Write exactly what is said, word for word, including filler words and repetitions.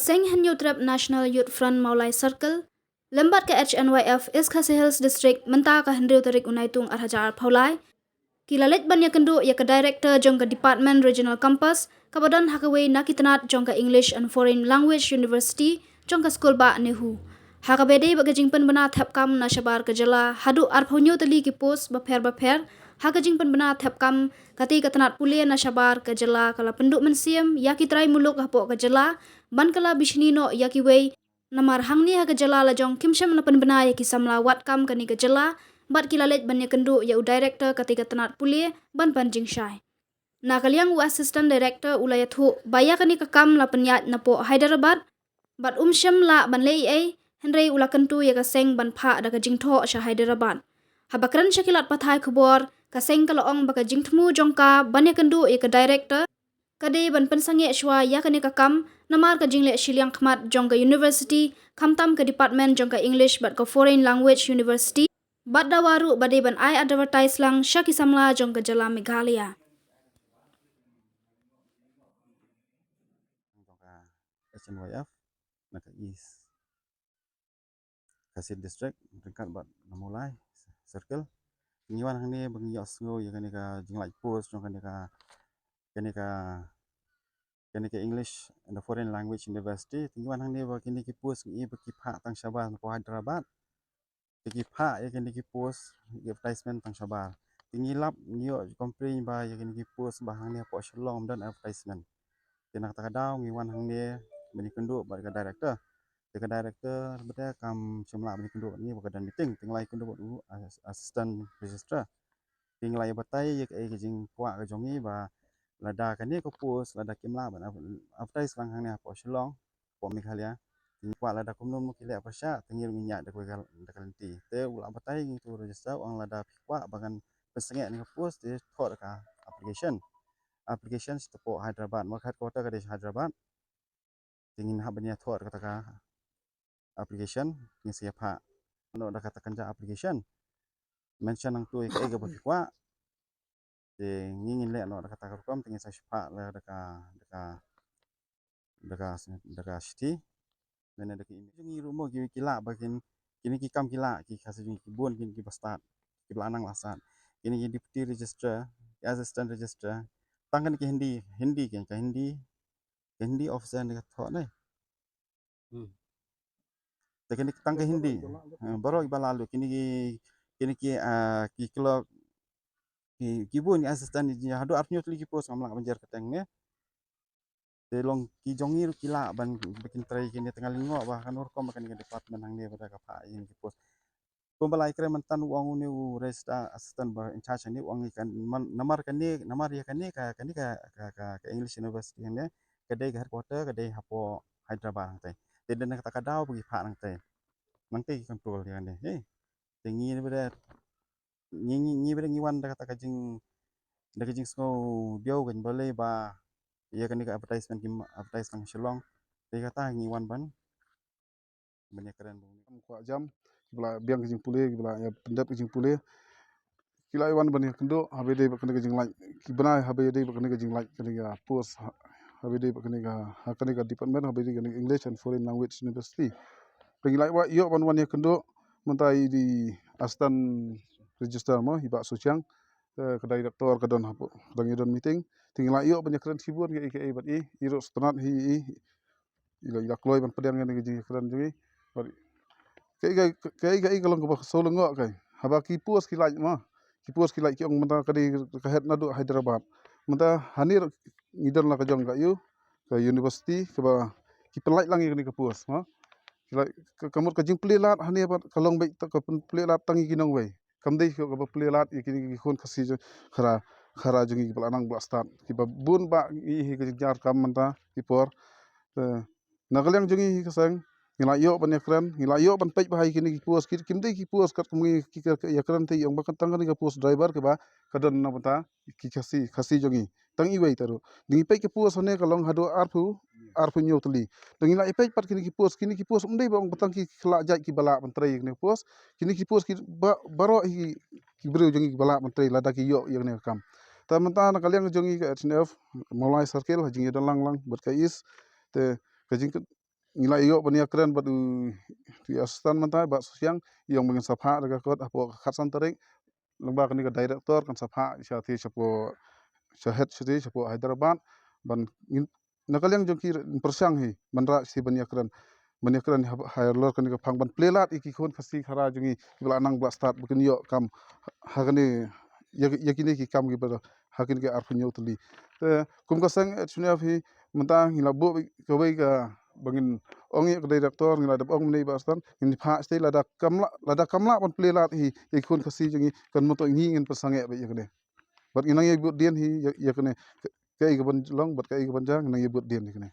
Seng Hynñiewtrep National Youth Front Mawlai Circle lem bad ka H N Y F East Khasi Hills District mynta ka hynriew tarik u Naitung ar hajar arphew lai ki la leit ban ïakynduh ïa ka director jong ka Department Regional Campus kaba don ha kawei na ki tnat jong ka English and Foreign Language University jong ka skul bah NEHU, ha kaba ïadei bad ka jingpynbna thep kam na shabar ka jylla haduh arphew hynñiew tylli ki post bapher bapher. Ha ka jingpynbna thep kam, katei ka tnat pule na shabar ka jylla ka la pynduh mynsiem ïa ki trai muluk hapoh ka jylla ban kylla bishni noh ïa kiwei, namar hangne ha ka jylla lajong kim shym la pynbna ïa ki samla wad kam kane ka jylla, bad ki la leit ban ïakynduh ïa u director katei ka tnat pule ban pan jingshai. Na ka liang u assistant director u la ïathuh ba ïa kane ka kam la pynïaid napoh Hyderabad bad um shym lah ban leh ei ei, hynrei u la kyntu ïa ka seng ban phah da ka jingthoh sha Hyderabad. Haba kren sha ki lad pathai khubor, ka seng ka la ong ba ka jingthmu jong ka ban ïakynduh ïa ka director ka dei ban pynsangeh shuwa ïa kane ka kam, namar ka jingleh shiliang khmat jong ka university, khamtam ka department jong ka English bad ka Foreign Language University, bad dawa ruh ba dei ban ai advertise lang sha ki samla jong ka jylla Meghalaya. Jong ka H N Y F na ka East Khasi District, ryngkat bad na Mawlai Circle. Ngi wan hangne ba ngi ïohsngew ïa kane ka jinglait post jong kane ka, kane ka, kane ka English and the Foreign Language University. Ngi wan hangne ba kine ki post ngi ba ki phah tang shabar napoh Hyderabad. Te ki phah ïa kine ki post, ïa advertisement tang shabar. Te ngi lap, ngi ïoh complain ba ïa kine ki post ba hangne hapoh Shillong ym don advertisement. Te na kata ka daw ngi wan hangne ban ïakynduh bad ka director. Te ka director bad ka kam shym lah ban ïakynduh bad ngi ba ka don meeting. Te ngi la ïakynduh bad u as-, assistant registrar. Te ngi la ïa batai ïa kaei ka jingkwah ka jong ngi ba lada kane ka post, lada kim lah ban advertise lang hangne hapoh Shillong, hapoh Meghalaya. Te ngi kwah lada kumno kumno ki leh pyrshah, te ngi ruh ngin ïaid da kawei ka, da ka lynti. Te u la batai ngi tu register, u ong lada phi kwah ba ngan pynsangeh ïa kane ka post, te thoh da ka application. Application sha hapoh Hyderabad, namar ka headquarter ka dei sha Hyderabad. Te ngin hap ban ïa thoh da kata ka application, ngin sa ïa phah noh da kata kynja application. Mention nangtu ïa kaei kaba phi kwah. Te ngi ngin leh noh da kata ka rukom, te ngin sa shu phah la da ka, da ka, da ka, da ka shithi. Lane da ka email. Ngi ruh mo ki, ki lah ba kin, kine ki kam ki lah, ki Khasi jong ngi ki bun, kine ki ba stad, ki ba la nang la stad. Kine ki deputy registrar, ki assistant registrar. Tang kane ki Hindi, Hindi ki, ka Hindi, ka Hindi officer ne ka thoh ne. Hmm. Te kine ki tang ka Hindi. Ha, baroh ki ba la lut, kine ki, kine ki, ah, ki clerk, ki, ki bun ki assistant engineer, haduh arphew hynñiew tylli ki post ngam lah ban jer kyrteng ne. Te long ki jong ngi ruh ki lah ban, ba kin trei kine, te nga lyngngoh ba kano rukom ba kane ka department hangne ba da ka phah ïa kine ki post. Kumba la ïakren mynta u ong une u register assistant ba in charge hangne u ong ïa kane, namar kane, namar ïa kane ka, kane ka, ka, ka, ka English University hangne ka dei ka headquarter ka dei hapoh Hyderabad hangtei. Te dei na kata ka daw ba ki phah nangtei. Nangtei ki control ïa kane. Hei. Te ngi ba da, ngi, ngi, ngi ba da ngi wan da kata ka jing, da ka jingsngew diaw kan, balei ba ïa kane ka advertisement kim advertise tang Shillong. Te kata ngi wan ban ban ïakren bad u. Kwah jam, ki ba la biang ka jingpule, ki ba la ïa pyndep ka jingpule. Ki la wan ban ïakynduh, haba ïadei bad kane ka jinglait, ki bnai haba ïadei bad kane ka jinglait, kane ka post, ha-, haba ïadei bad kane ka, ha kane ka department, haba ïadei kane ka English and Foreign Language University. Te ngi la ïoh ban wan ïakynduh, mynta i dei assistant registrar mo, i Bah Suchiang, eh, ka director ka don hapoh, ka dang ïa don meeting. Te ngi la ïoh ban ïakren shibun kaei kaei bad i, i ruh sngewtynnat hi i, i la, i la kloi ban pdiang ïa kane ka jingïakren jong i. Bad kaei kaei, kaei kaei ka long kaba sngewlyngngoh kaei. Haba ki post ki lait mo. Ki post ki lait ki ong mynta ka dei ka head naduh Hyderabad. Mynta hangne ruh ngi don la ka jong ka ïu, ka university, kaba ki pynlait lang ïa kane ka post mo. Ki lait ka, ka mut ka jingplie lad hangne bad ka long beit ka pynplie lad tang ïa ki nongwei. Kam dei ka, kaba plie lad ïa kine ki khun Khasi jong, khara, khara jong ngi kiba la nang ba la stad. Kiba bun ba ngi hi ka jingjar kam mynta ki por. Te na ka liang jong ngi hi ka seng, ngi la ïoh ban ïakren, ngi la ïoh ban peit ba ha ïa kine ki post, ki, kim dei ki post katkum ngi ki, ki, ki ïakren te ïa ong ba ka tang kane ka post driver kaba ka don na bynta ki Khasi, Khasi jong ngi. Tang iwei te ruh. Dang ïa peit ki post hangne ka long haduh arphew, arphew hynñiew tylli. Dang ïa la ïa peit pat kine ki post, kine ki post ym dei ba ong ba tang ki khlad jait kiba lah ban trei kine ki post. Kine ki post ki ba, baroh hi ki briew jong ngi kiba lah ban trei lada ki ïoh ïa kane ka kam. Te mynta na ka liang jong ngi ka H N F, Mawlai Circle, ha jingïadon lang lang bad ka East. Te ka jing ngi la ïoh ban ïakren bad u, u assistant mynta, Bah Sosiang, ïa ong ba ngin sa phah da ka kot hapoh ka khatsan tarik. Lyngba kane ka director kan sa phah sha te shapoh, sha head sha te shapoh Hyderabad. Ban ngin, na ka liang jong ki, pyrshang hi ban rah sha te ban ïakren, ban ïakren ha, halor kane ka phang ban plie lad ïa ki khun Khasi Khara jong ngi kiba la nang ba la start ba kin ïoh kam ha kane, ïa, ïa kine ki kam kiba ha kine ki arphew hynñiew tylli. Te kum ka seng H N F hi mynta ngi la buh kawei ka ba ngin ong ïa ka director, ngi la dep ong mynne Bah Stan, ngin phah sha te, lada kam lah, lada kam lah ban plie lad hi ïa ki khun Khasi jong ngi, kan mut ngi ngin pynsangeh beit ïa kane. Bad ngi nang ïa bud dien hi ïa, ïa kane. Kaei kaban long bad kaei kaban jia, ngi nang ïa bud dien ïa kane.